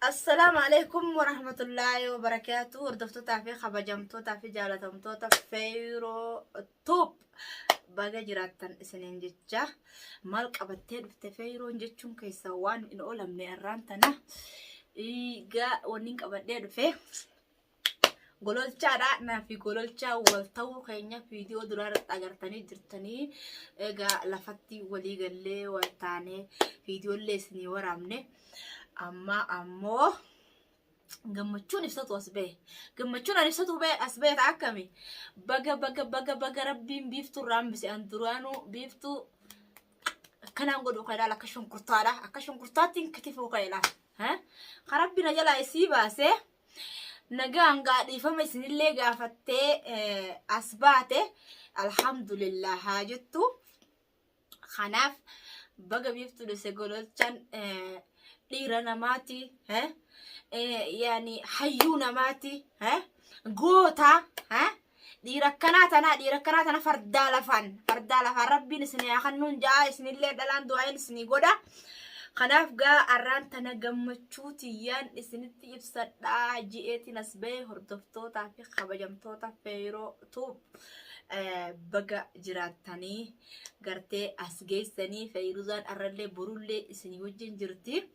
Assalaamu alaikum warahmatullaahi wabarakaatu. Hordoftootaa fi kabajamtootaa fi jaalatamtoota Feeroo Tuub baga jiraattan isiniin jecha. Maal qabattee dhufte Feeroon jechuun keessa waan hin oolamne irraan tana. Egaa wanni qabadhee dhufe gololchaadha. Naa fi gololchaa wal ta'uu keenya viidiyoo duraa irratti agartanii jirtanii. Egaa lafatti walii gallee wal taanee viidiyoolee isinii waraabne. Amma ammoo gammachuun ibsatu as bahe. Gammachuun ani ibsatu bahe as bahe ta'a akkami? Baga baga baga baga rabbiin biiftuu irraa hambise. An duraanuu biiftuu akkanaan godhu kan ilaala akka shunkurtaadha. Akka shunkurtaatti hin kitifuu kan ilaala. Kan rabbi na jalaa isii baasee nagaan gaa dhiifama isinillee gaafattee as baate alhamdulillah haa jettu. Kanaaf baga biiftuu dhise gololchan dhiira namaati, yaani hayyuu namaati, goota, dhiira akkanaa tanaa, dhiira akkanaa tana fardaa lafaan, fardaa lafaan rabbiin isin haa kennuun ja'a. Isinillee dhalaan du'aayin isinii godha. Kanaaf gaa arraan tana gammachuu tiyyaan isinitti ibsadhaa ji'eetiin as ba'e. Hordoftootaa fi kabajamtoota Feeroo Tuub baga jiraattanii gartee as geessanii. Feeruzaan arrallee borullee isinii wajjin jirti.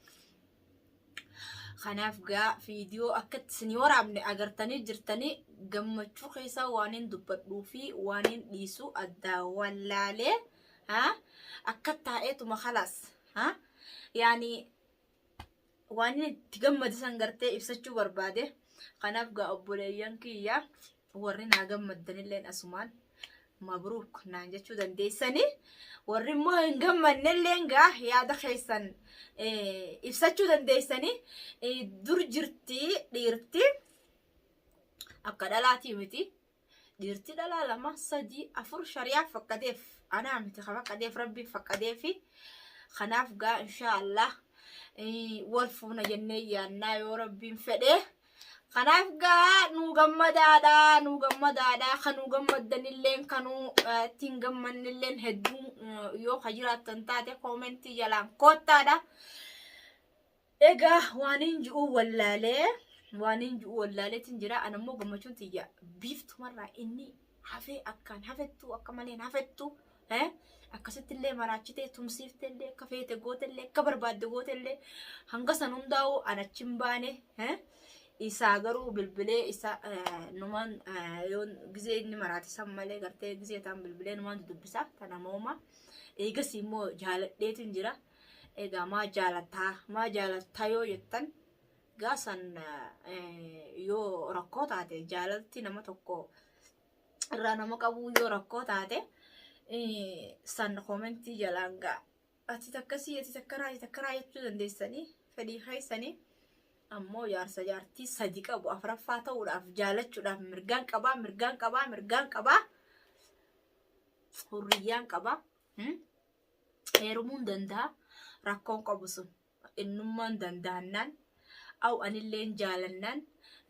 Kanaaf gaa viidiyoo akkatti isinii waraabne agartanii jirtanii. Gammachuu keessaa waan hin dubbadhuu fi waan hin dhiisu addaa wallaalee akka taa'eetuma kalaas yaani waan inni itti gammade san gartee ibsachuu barbaade. Kanaaf gaa obboleeyyan kiyya warri naa gammaddanilleen asumaan mabruuk naan jechuu dandeessanii, warri immoo hin gammannelleen gaa yaada keessan ibsachuu dandeessanii. Dur jirti dhiirti akka dhalaatii miti. Dhiirti dhalaa lama, sadii, afur shari'aaf faqqadeef, anaa miti ka faqqadeef, rabbiif faqqadeefi. Kanaaf gaa inshaa Allah wal fuuna jennee yaannaa yoo rabbiin fedhe. Kanaaf gaa nuu gammadaadha, nuu gammadaadha. Kan nuu gammaddanilleen kan nuu ittiin gammannilleen hedduu yoo ka jiraattan taate koomentii jalaan koottaadha. Egaa waan hin ji'uu wallaalee, waan hin ji'uu wallaaleetiin jira. Ana immoo gammachuun tiyya biiftumarraa inni hafee akkaan hafettu, akka malee hin hafettu. Akkasitti illee maraachitee tumsiiftee illee, akka feete goote illee, akka barbaadde goote illee, hanga san hundaa'u an achi hin baane. Isaa garuu bilbilee isa numaan yoo gizee inni maraate san malee gartee gizee ta'an bilbilee numaan dudubbisa tana mooma. Eegas immoo jaaladheetiin jira. Egaa maa jaalattaa, maa jaalattaa yoo jettan, gaa san yoo rakkoo taate, jaalalti nama tokko irraa nama qabuu yoo rakkoo taate, san koomentii jalaan gaa ati takkasii, ati takkanaa, ati takkanaa jechuu dandeessanii fedhii keessanii. Ammoo jaarsa jaartii sadi qabu afuraffaa ta'uudhaaf jaalachuudhaaf mirgaan qabaa, mirgaan qabaa, mirgaan qabaa, hurriyyaan qabaa, heerumuun danda'a. Rakkoon qabu sun innummaan danda'annaan aw anilleen jaalannaan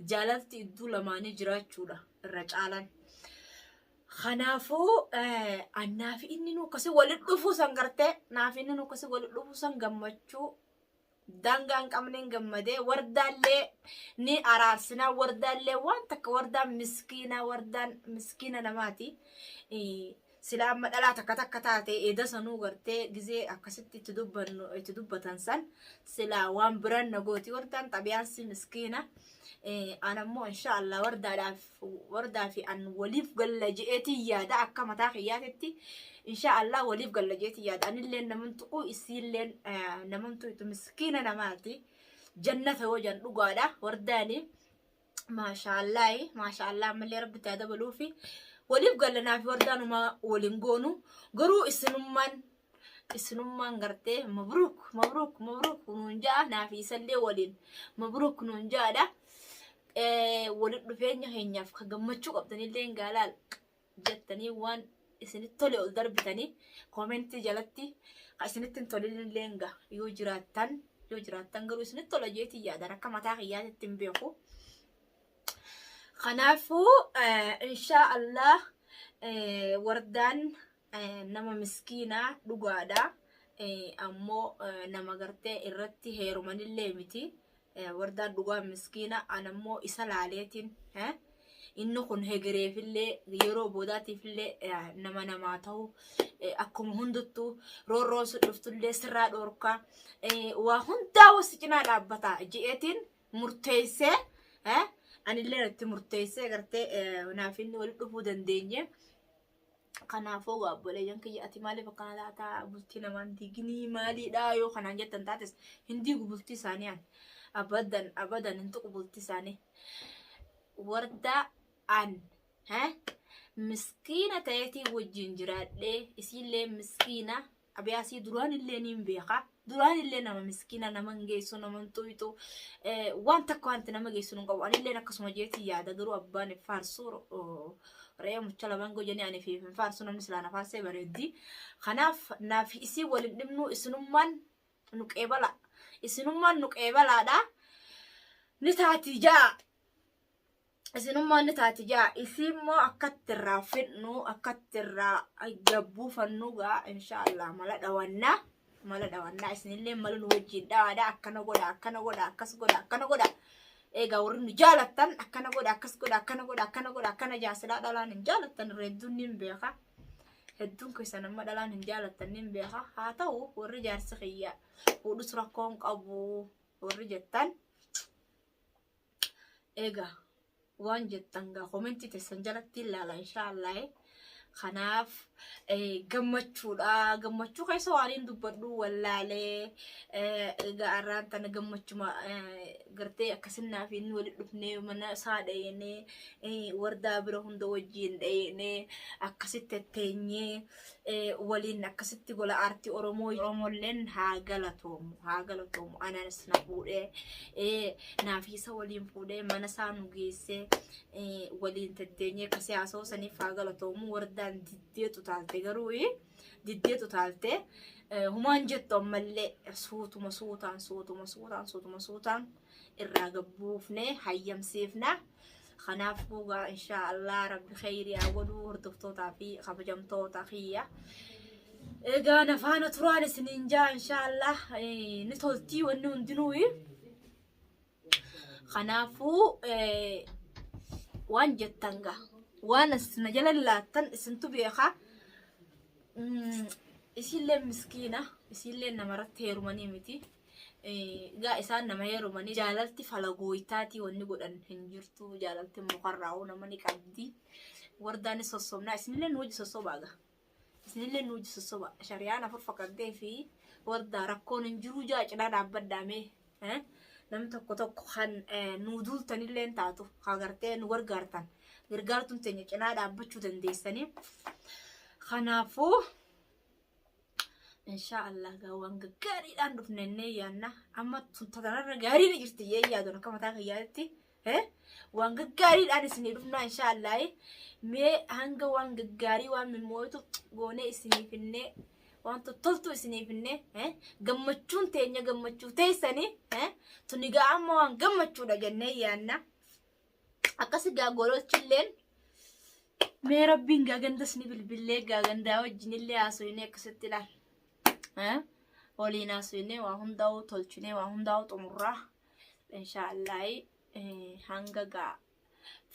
jaalalti idduu lamaanii jiraachuudha irra caalan. Kanaafuu annaa fi inni nu akkasii walitti dhufuu san gartee naaf inni nu akkasii walitti dhufuu san gammachuu daangaa hin qabneen gammadee. Wardaallee ni araarsinaa, wardaallee waan takka, wardaan miskiina, wardaan miskiina namaati. Sila amma dhalaa takka takka taate eeda sanuu gartee gizee akkasitti itti dubbannu itti dubbatan san silaa waan biraan na gooti. Wardaan xabiyaansi miskiina. An ammoo insha Allah wardaadhaaf, wardaa fi an waliif galla je'eetiin yaada. Akka mataa kiyyaatitti insha Allah waliif galla je'eetiin yaada. Anillee naman tuquu, isiilleen naman tuqu. Miskiina namaati, jannata yoo jan dhugaadha wardaani. Maashaallahi, maashaallah, ammallee rabbi itti haa dabaluufi. Waliif gallanaa fi wardaanumaa waliin goonu garuu isinummaan gartee mabruuk mabruuk mabruuk nuun ja'a, naa fi isallee waliin mabruuk nuun ja'adha. Walitti dhufeenya keenyaaf kan gammachuu qabdanillee gaalaal jettanii waan isinitti tole ol darbitanii koomentii jalatti, kan isinitti hin tolinillee gaa yoo jiraattan garuu isinitti tola jeetii yaadan akka mataa kiyyaatitti hin beeku. Kanaafuu inshaa Allah wardaan nama miskiinaa dhugaadha. Ammoo nama gartee irratti heerumanillee miti. Wardaan dhugaa miskiina anammoo isa laaleetiin inni kun hegereefillee yeroo boodaatiifillee nama namaa ta'u akkuma hundattuu roorroon sun dhuftullee sirraa dhoorkaa waa hundaa si cinaa dhaabbata je'eetiin murteessee anillee itti murteessee gartee naaf inni walitti dhufuu dandeenye. Kanaafuu obboleeyyan kiyya ati maaliif akkana taataa bultii namaan diiginii maaliidha yoo kanaan jettan taates hin diigu bultii isaanii an abadan abadan hin tuqu bultii isaanii. Wardaa an miskiina ta'eetii wajjin jiraadhee isiillee miskiina abiyaasii duraan illee niin beeka duraan illee nama miskiina nama hin geessu nama hin tuyxu waan takka wanti nama geessu hin qabu anillee akkasuma jeetii yaada garuu abbaan faarsu re'ee mucha lamaan gojanii ani fi hin faarsu namni silaa na faarsee bareeddi kanaaf naaf isii waliin dhibnu isinummaan nu qeebala isinummaan nu qeebalaadha ni taati jaa Isinummaan ni taati jaa isii immoo akkatti irraa fidnu akkatti irraa gabbuufannu gaa inshaallah mala dhawannaa mala dhawannaa isinillee mala nu wajjin dhawaadha akkana godha akkana godha akkas godha akkana godha egaa warri nu jaalattan akkana godha akkas godha akkana godha akkana godha akkana jaasilaa dhalaan hin jaalattan irra hedduun niin beeka hedduun keessan amma dhalaan hin jaalattan niin beeka haa ta'u warri jaarsi kiyya fuudhus rakkoon qabu warri jettan Egaa waan jettan gaa komentii teessan jalatti ilaala inshaallah. Kanaaf gammachuudha. Gammachuu keessa waan hin dubbadhu wallaalee egaa arraan tana gammachuma gartee akkasinnaa fi inni walitti dhufnee mana isaa dhayinee wardaa bira hunda wajjin dhayinee akkasitti tetteenyee waliin akkasitti gola aartii Oromoo Oromolleen haa galatoomu haa galatoomu anas na fuudhee naaf isa waliin fuudhee mana isaa nu geessee waliin tetteenyee akkasii haasa'uu saniif haa galatoomu wardaan diddeetu taalte garuu diddeetu taalte humaan jettu ammallee suutuma suutaan suutuma suutaan suutuma suutaan irraa gabbuufnee hayyamsiifna. Kanaafuu gaa inshaa Allah rabbi kheyrii haa godhuu hordoftootaa fi kabajamtoota kiyya. Egaa na faana turaan isiniin jaa inshaa Allah ni toltii wanni hundinuu. Kanaafuu waan jettan gaa waan as na jala laattan isintu beekaa. Isiillee miskiina isiillee namarratti heerumanii miti. Egaa isaan nama heerumanii jaalalti falagooytaatii wanni godhan hin jirtu jaalalti mukarraa'uu nama ni qabdi. Wardaanis sossobnaa isinillee nu wajji sossobaa gaa. Isinillee nu wajji sossoba. Shariyaan afur faqaddee fi wardaa rakkoon hin jiruu jaa cinaa dhaabbadhaa mee. Namni tokko tokko kan nu duultanillee hin taatu kan gartee nu gargaartan. Gargaartuun teenya cinaa dhaabbachuu dandeessanii. Kanaafuu. Inshaa Allah gaa waan gaggaariidhaan dhufne innee yaanna. Amma tanarra gaarii ni jirti yee yaadun akka mataa kiyyaatti. Waan gaggaariidhaan isinii dhufnaa inshaa Allah. Mee hanga waan gaggaarii waan mimmooytu goonee isinii finnee waan tottoltuu isinii finnee gammachuun teenya gammachuu teessanii tuni gaa amma waan gammachuudha jennee yaanna. Akkasi gaa gololchilleen mee rabbiin gaa gandas ni bilbillee gaa gandaa wajjinillee haasofnee akkasitti ilaal. Waliin haasofnee waa hundaa'uu tolchinee waa hundaa'uu xumurraa. Inshaallahi hanga gaa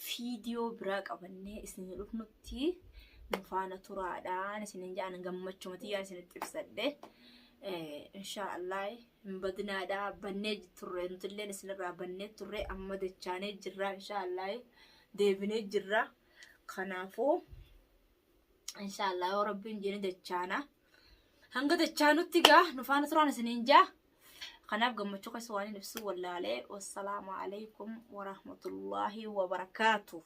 fiidiyoo biraa qabannee isin dhufnutti nu faana turaadhaan isinin jedhan gammachuma tiyyaan isinitti ibsadhe. Inshaallahi hin badinaadha bannee turre nutilleen isinirraa bannee turre amma dachaanee jirra inshaallahi deebinee jirra. Kanaafuu inshaallah yoo rabbiin jedhe dachaana. Hanga dachaanutti gaa nu faana turaan isiniin jaa. Kanaaf gammachuu keessa waan hin ibsu wallaalee. Wassalaamu alaikum warahmatullaahi wabarakaatuh.